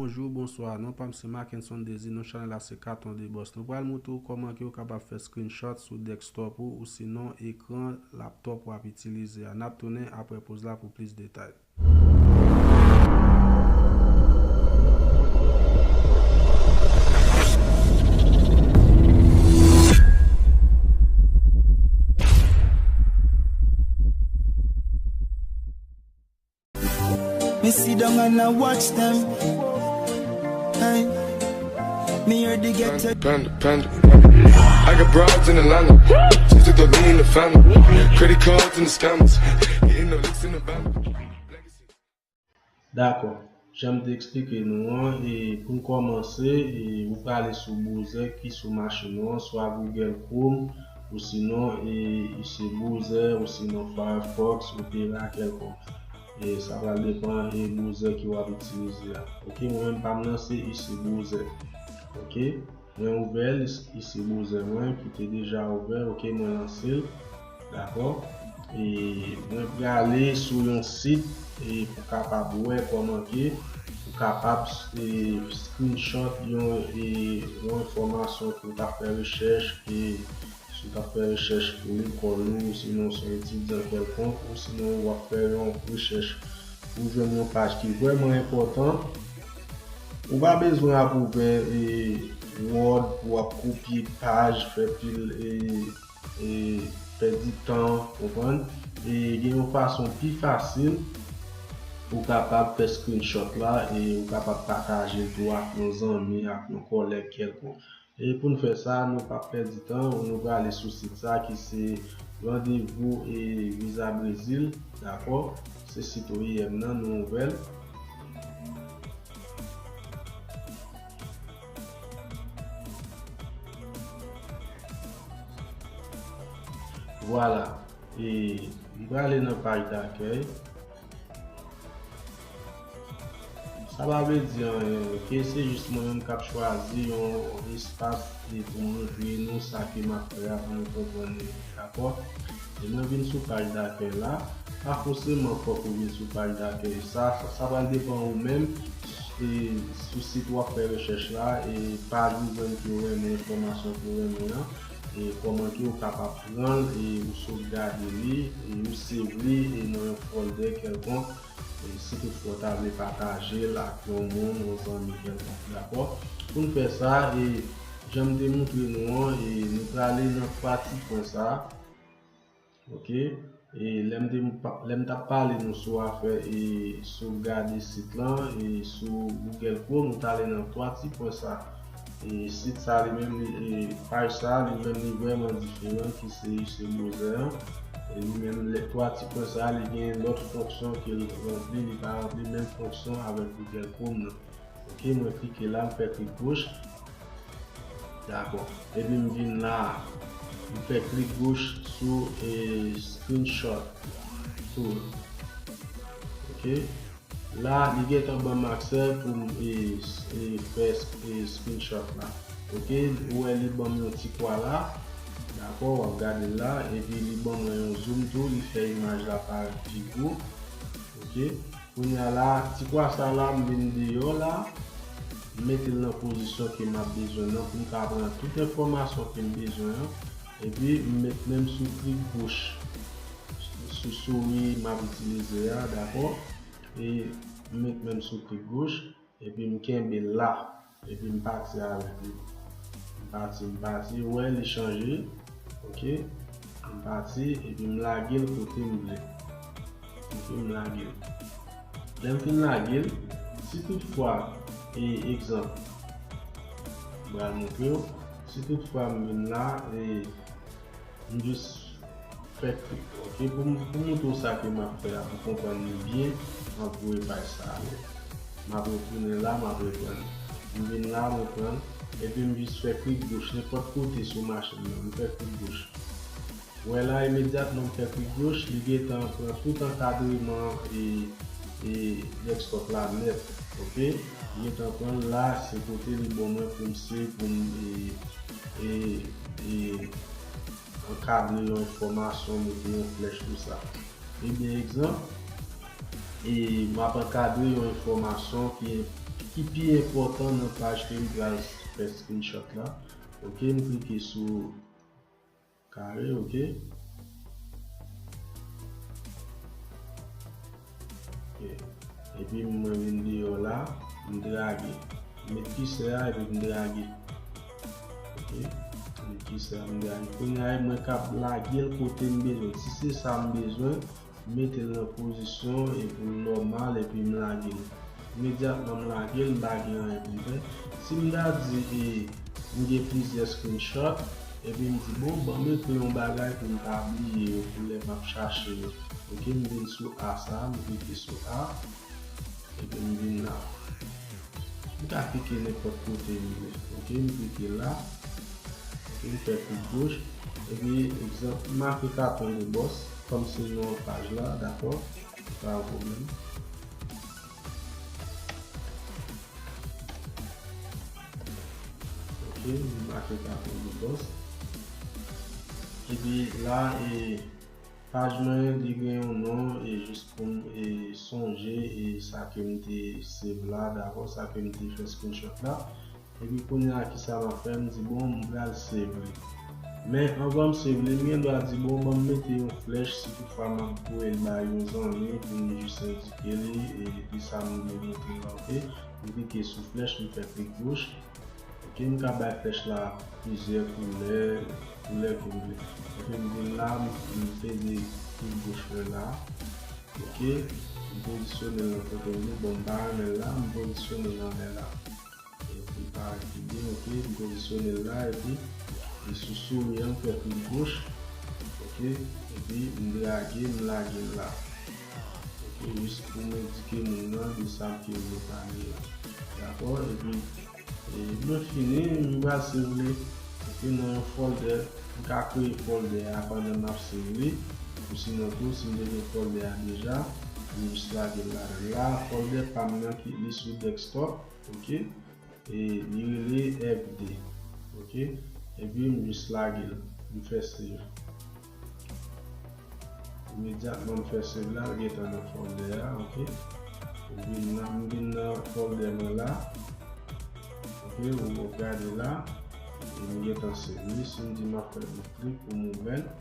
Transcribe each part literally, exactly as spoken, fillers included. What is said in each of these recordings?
Bonjou, bonswa. Non pa m se Mackenson Désir, non chanèl la se Carton de Boss. Nou pral montre w kòman ke w kapab fè screenshot sou desktop ou, ou sinon ekran laptop w ap itilize a. N ap tounen apre poz la pou plis detay. Me sit down and I watch them. Hey, me hear the ghetto. Panda, panda, panda. I got broads in Atlanta. Just to throw me in the family. Credit cards and the scammers. Getting no licks in the van. Dakò. Jan m te eksplike nou an, e pou n kòmanse, e ou prale sou browser ki sou machin ou an, swa Google Chrome, ou sinon, e, e se browser, ou sinon Firefox, Opera kèlkonk. E sa pral depann e browser ke w ap itilize a. Ok, mwen menm pa m nan se isi browser. Ok, mwen ouvè l, isi browser mwen ki te deja ouvè. Ok, mwen lanse l. Dakò? E mwen prale sou yon sit e pou kapab wè kòman ke ou kapab e, screenshot yon e, yon enfòmasyon ke w t ap fè rechèch e si w t ap fè rechèch pou lekòl ou, sinon se yon etidyan kèlkonk, ou sinon w ap fè yon rechèch pou jwenn yon paj ki vrèman enpòtan, ou pa bezwen ap ouvè e, Word pou w ap kopye paj, fè pil e, e pèdi tan, konprann? E gen yon fason pi fasil pou w kapab fè screenshot la e ou kapab pataje l tou ak yon zanmi, ak yon kòlèg kèlkonk. E pou n fè sa, nou p ap pèdi tan, nou prale sou sit sa ki se Randevou e Viza Brezil, dakò? Se sit O I M nan, nou ouvè l. Vwala. E m prale nan paj dakèy. Sa pa vle di anyen, ok? Se jis mwen menm k ap chwazi yon espas e pou montre nou sa ke m ap fè a pou nou konprann li, dakò? E mwen vin sou paj dakèy la. Pa fòseman fòk ou vin sou paj dakèy. Sa, sa, sa pral depann ou menm. E sou sit w ap fè rechèch la, e paj ou jwenn ke w renmen, enfòmasyon ke w renmen an, e kòman ke w kapab pran l, e ou sovgade li, e ou save li, e nan yon folder kèlkonk, e si toutfwa w ta vle pataje l ak yon moun, yon zanmi kèlkonk, dakò? Pou n fè sa, e jan m te montre nou an, e nou prale nan twa ti pwen sa, ok? E lè m te pa, lè m t ap pale nou sou afè e sovgade sit lan, e sou Google Chrome, nou t ale nan twa ti pwen sa. E sit sa li menm, li, e paj sa li menm, li vrèman diferan ki se, se browser an. E li menm, lè twa ti pwen sa, li gen lòt fonksyon ke l ranpli, li pa ranpli menm fonksyon avèk Google Chrome nan. Ok, mwen klike la, m fè klik goch. Dakò. Epi m vin la, m fè klik goch sou e, screenshot tool. Ok. La, li gentan ban m aksè pou m e, e, fè e, screenshot la. Ok, ou wè li ban m yon ti kwa la. Dakò, w ap gade l la. Epi li ban mwen yon zoom tou, li fè imaj la parèt pi gwo. Ok. Kounye a la, ti kwa sa la, m vin deyò la, m mete l nan pozisyon ke m ap bezwen nan pou m ka pran tout enfòmasyon ke m bezwen an. Epi, m met men m sou klik goch sou souri m ap itilize a, dakò? E m met men m sou klik goch, epi m kenbe l la. Epi m pati avèk li. M pati, m pati, ou wè li chanje. Ok. M pati, epi m lage l kote m vle. Ok, m lage l. Lè m fin lage l, si toutfwa, e, egzanp, m pral montre w, si toutfwa m vin la, e, m jis fè klik, ok? Pou m, pou m montre w sa ke m ap fè a, pou w konprann li byen, m ap voye paj sa a. M ap retounen la, m ap reprann. M vin la, m reprann. Epi m jis fè klik goch, nenpòt kote sou machin nan, m fè klik goch. Ou wè la, imedyatman m fè klik goch, li gentan pran tout ankadreman e, e desktop la nèt, ok? Li gentan pran l la, se kote li ban mwen pou m se, pou m, e, e, e, ankadre yon enfòmasyon, mete yon flèch, tou sa. Ebyen, egzanp, e m ap ankadre yon enfòmasyon ki, ki pi enpòtan nan paj ke m pral fè screenshot la. Ok, m klike sou kare, ok. Ok. Epi mwen vin deyò la, m drage. M met kisè a epi m drage. Ok. M met kisè a, m drage. Kounye a, mwen kab lage l kote m bezwen. Si se sa m bezwen, m mete l nan pozisyon e pou l nòmal epi m lage l. Imedyatman m lage l, m pa gen anyen pou m fè. Si m ta di e m gen plizyè screenshot, epi m di, bon, ban m ekri yon bagay pou m pa bliye yo, pou lè m ap chache yo. Ok, m vin sou A sa, m klike sou A, epi m vin la. M ka klike nenpòt kote m vle. Ok, m klike la. Ok, m fè klik goch. Epi, egzanp, m make Carton de Boss kòm se non paj la, dakò? Pa yon pwoblèm. Ok, m make Carton de Boss. Epi la, e, paj mwen, li gen yon non, e jis pou m, e, sonje, e sa ke m te save la, dakò, sa ke m te fè screenshot la. Epi kounye a, kisa m ap fè? M di, bon, m pral save li. Men, anvan m save li, m gen dwa di, bon, ban m mete yon flèch, si toutfwa m ap voye l bay yon zanmi, pou m jis endike li, e, epi sa m vle montre l la, ok? M klike sou flèch, m fè klik goch. Ok, m ka bay flèch la plizyè koulè, koulè ke m vle. Ok, m vin la, m, m peze klik goch mwen la. Ok, m pozisyone l nan kote m vle. Bon, m pa renmen l la, m pozisyone l anlè la. Epi parèt pi byen, ok, m pozisyone l la, epi li sou souri an, m fè klik goch. Ok, epi m drage, m lage l la. Ok, jis pou m endike moun nan de sa ke m vle pale la. Dakò? Epi, e, mwen fini, m pral save li. Ok, nan yon folder, m ka kreye folder a pandan m ap save li. Ou sinon tou, si m te gen folder a deja, m jis lage l ladan. La, folder pa m nan ki li sou desktop, ok? E li rele F D. Ok? Epi m jis lage l. M fè save. Imedyatman m fè save la, l gentan nan folder a, ok? M vin nan, m vin nan folder mwen la. Ok, ou gade la. E m gentan save li. Si m di m ap fè yon klik pou m ouvè l.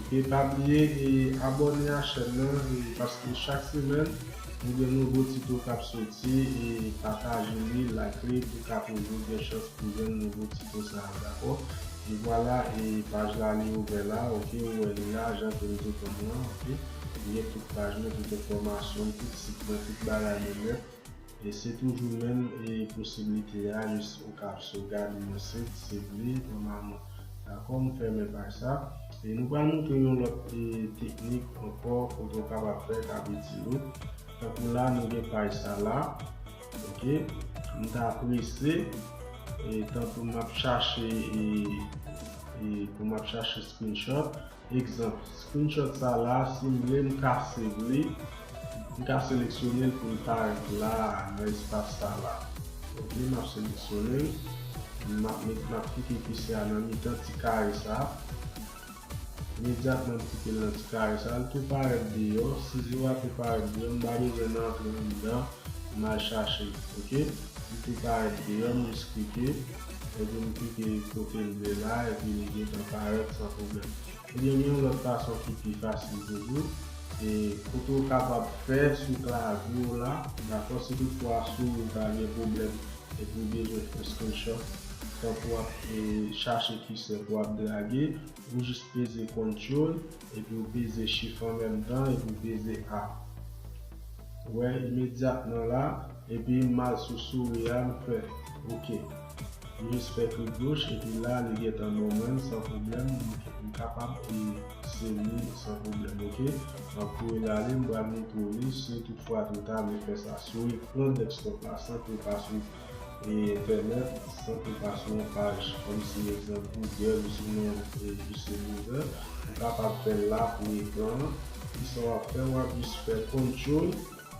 Ok, pa bliye e abòne a chèn nan, e paske chak semèn nou gen nouvo tito k ap soti, e pataje li, like li pou ka toujou gen chans pou jwenn nouvo tito sa a, dakò? E vwala, e paj la li ouvè la, ok, ou wè li la, jan ke m te konn lan, ok? Li gen tout paj mwen, tout enfòmasyon m, tout sit mwen, tout bagay mwen nèt. E se toujou menm, e posiblite a, jis ou ka sovgade yon sit, save li, nòmalman. Dakò, m fèmen paj sa. E nou pral montre yon lòt, e, teknik ankò, kote w kapab fè k ap itil ou. Tankou la, nou gen paj sa la. Ok, m ta prese, e, tankou m ap chache, e, e, pou m ap chache screenshot. Egzanp, screenshot sa la, si m vle, m ka save li, m ka seleksyone l pou l parèt la, nan espas sa la. Ok, m ap seleksyone l, m ap met, m ap klike kisè a nan mitan ti kare sa. Imedyatman m klike l nan ti kare sa, l tou parèt deyò. Si zo a tou parèt deyò, m pa bezwen nan antre anndan, m al chache l, ok? Li tou parèt deyò, m jis klike, epi m klike kote m vle la, epi li gentan parèt san pwoblèm. Ebyen, gen yon lòt fason ki pi fasil toujou, e kote w kapab fè sou klavye w la, dakò, si toutfwa sou ou ta gen pwoblèm, epi w bezwen fè screenshot, tankou w ap, e, chache kisè pou w ap drage, ou jis peze Control, epi w peze Shift an menm tan, epi w peze A. Ou wè, imedyatman la, epi m al sou souri a, m fè, ok. M jis fè klik goch, epi la, li gentan ban mwen l san pwoblèm, m, m kapab, e, save li san pwoblèm, ok? M ap voye l ale, m pral montre w li, si toutfwa tou ta vle fè sa sou ekran desktop la, san ke w pa sou e entènèt, san ke w pa sou yon paj, kòmsi egzanp Google, ou sinon, e, G C Browser, ou kapab fè l la pou ekran an, Kisa w ap fè? W ap jis fè control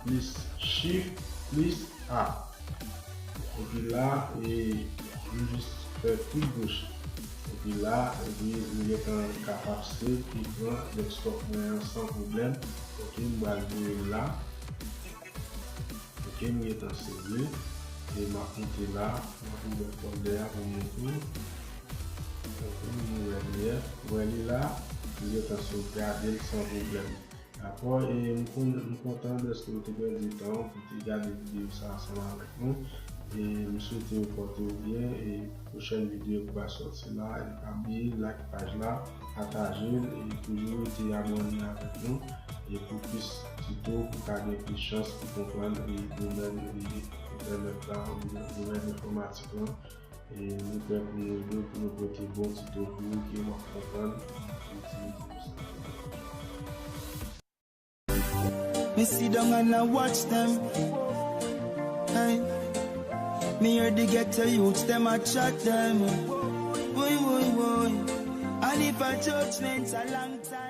plis shift plis A. Epi la, e, m jis fè klik goch. Epi la, epi m gentan kapab save e pran desktop mwen an san pwoblèm. Ok, m pral voye l la. Ok, m gentan save. E m ap moute la, m ap ouvè folder a pou m montre w. Ok, m ouvè li a. Ou wè li la, m gentan save gade l san pwoblèm. Dakò, e m kon-, m kontan dèske w te pèdi tan w pou te gade videyo sa ansanm avèk nou. E m swete yo pote w byen, e pwochèn videyo ki va sòti la, e pa bliye like paj la, pataje l, e toujou rete abòne avèk nou. E pou plis tito, pou ka gen plis chans pou konprann, e domèn, e entènèt la, oubyen domèn enfòmatik lan. E nou prè pou nou ede w, pou nou pote bon tito pou ou ke w ap konprann, pou w itilize pou sa. Me sit down and I watch them. Hey. Me hear the ghetto youths, them a chat them. Woy, woy, woy. And if a judgment a long time.